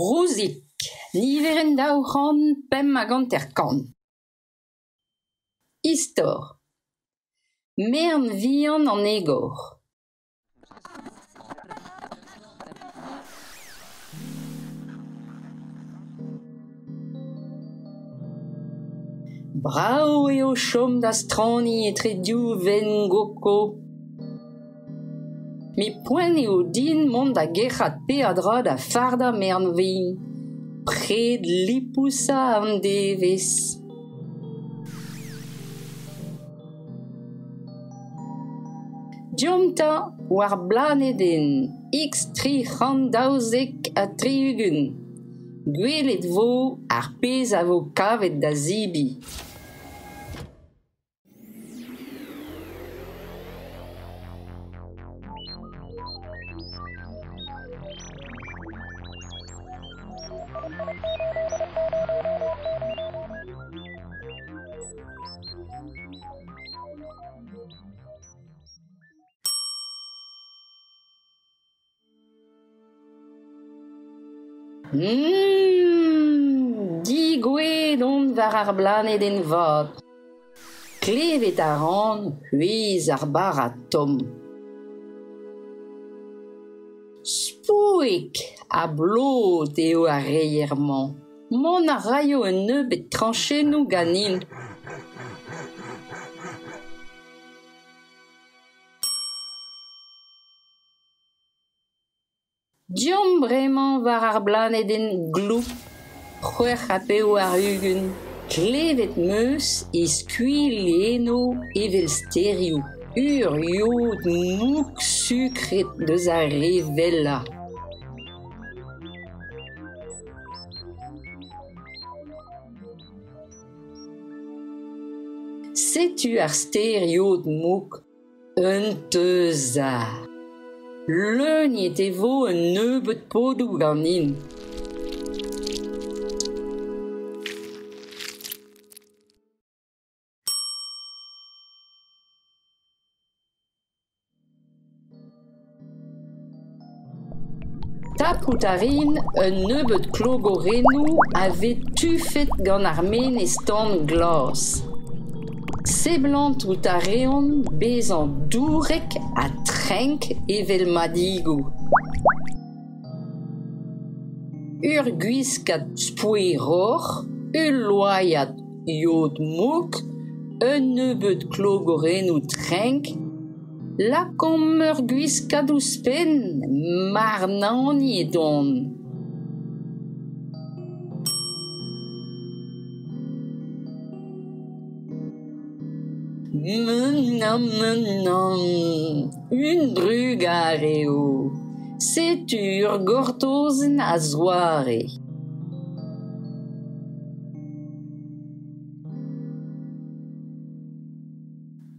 Rouzig, niverenn 255. Istor. Merenn vihan an egor. Brav eo chom da straniñ etre div venn goko. Met poent eo din mont da gerc'hat peadra da fardañ merenn-vihan. Pred lipousañ an devezh. Deomp 'ta war blanedenn X 372. Gwelet 'vo ar pezh a vo kavet da zebriñ. Degouezhet on war ar blanedenn vat. Klevet a ran c'hwezh ar bara tomm. Spouek ha blot eo ar reier-mañ. Mont a raio un nebeud trañchennoù ganin. Deomp bremañ war ar blanedenn Gloup, 86. Klevet 'm eus e skuilh eno evel stêrioù ur yod mouk sukret eus ar re wellañ. Setu ar stêr yod mouk. Un teuzar. Leuniet e vo un nebeud podoù ganin. Tapout a rin un nebeud klogorennoù a vez tufet gant ar menez-tan glas. Seblantout a reont bezañ dourek ha trenk evel madigoù. Ur gwiskad spoue-roc'h, ul loaiad yod mouk, un nebeud klogorennoù trenk, Lakaomp ur gwiskad ouzhpenn marnaoniet on. Nann, un drugar eo. Setu ur gortozenn a-zoare.